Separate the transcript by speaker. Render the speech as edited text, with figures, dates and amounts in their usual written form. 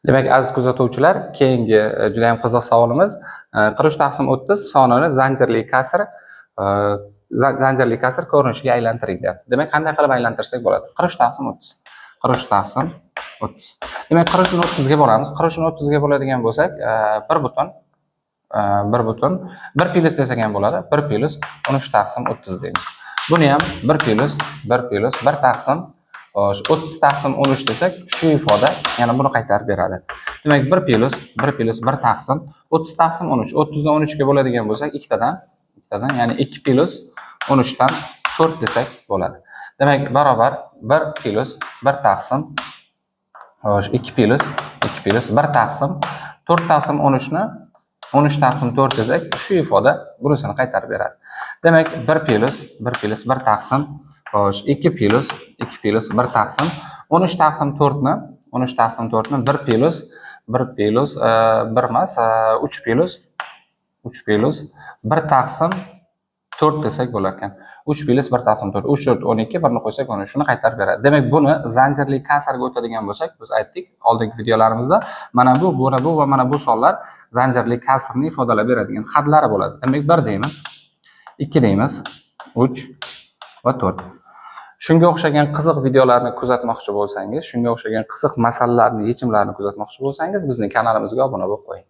Speaker 1: Demak, aziz kuzatuvchilar, keyingi juda ham qiziq savolimiz 43 taqsim 30 sonini zanjirli kasr zanjirli kasr ko'rinishiga aylantiring deyapti. Demak, qanday qilib aylantirsak bo'ladi? 43 taqsim 30. 43 taqsim 30. Demak, 43 ni 30 ga bo'lamiz. 43 ni 30 ga bo'ladigan bo'lsak, 1 butun 1 butun 1 plyus desak ham bo'ladi. 1 plyus 13 taqsim 30 deymiz. Buni ham 1 plyus 1 plyus 1 taqsim, xo'sh, 30 taqsim 13 desak, shu ifoda yana buni qaytarib beradi. Demak, 1 plyus 1 plyus 1 taqsim 30 taqsim 13. 30 dan 13 ga bo'ladigan bo'lsak, ikkitadan, ya'ni 2 plyus 13 dan 4 desak bo'ladi. Demak, barobar 1 plyus 1 taqsim, xo'sh, 2 plyus 2 plyus 1 taqsim 4 taqsim 13 ni 13 taqsim 4 desak, shu ifoda bunisini qaytarib beradi. Demak, 1 plyus 1 plyus 1 taqsim, xo'sh, 2 plyus 2 plyus 1 taqsim 13 taqsim 4 ni 13 taqsim 4 ni 1 plyus 1 plyus 1 emas, 3 plyus 3 plyus 1 taqsim 4 desak bo'lar ekan. 3 plyus 1 taqsim 4. 3 4 12, 1 ni qo'ysak 13, shuni qaytarib beradi. Demak, buni zanjirli kasrga o'tadigan bo'lsak, biz aytdik oldingi videolarimizda, mana bu, mana bu va mana bu sonlar zanjirli kasrni ifodalab beradigan hadlari bo'ladi. Demak, 1 deymiz, 2 deymiz, 3 va 4. Shunga o'xshagan qiziq videolarni kuzatmoqchi bo'lsangiz, shunga o'xshagan qiziq masalalarni yechimlarini kuzatmoqchi bo'lsangiz, bizning kanalimizga obuna bo'lib qo'ying.